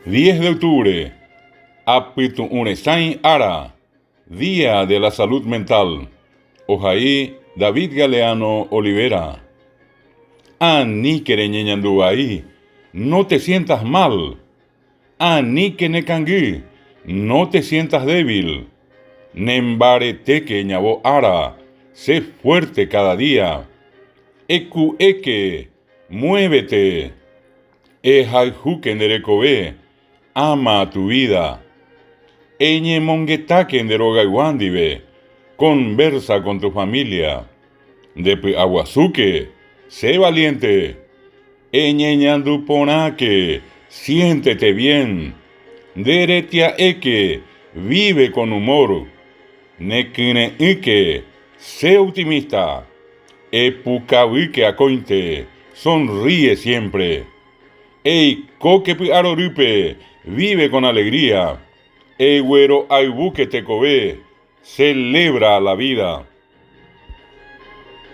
10 de octubre, Apytu'ũ resãi ára, Día de la Salud Mental, ohai David Galeano Olivera. Aníke reñeñandu vai, no te sientas mal. Aníke nekangy, no te sientas débil. Nembaretéke ñavo ára, sé fuerte cada día. Eku'éke, muévete. Ehayhúke nde rekove, ama tu vida. Eñemongetáke nde rogaygua ndive, conversa con tu familia. Nde py'aguasúke, sé valiente. Eñeñandu porãke, siéntete bien. Nde retia'éke, vive con humor. Nekyre'ỹke, sé optimista. Epukavýke akóinte, sonríe siempre. Eikóke py'arorýpe, vive con alegría. Eguero'ayvúke tekove, celebra la vida.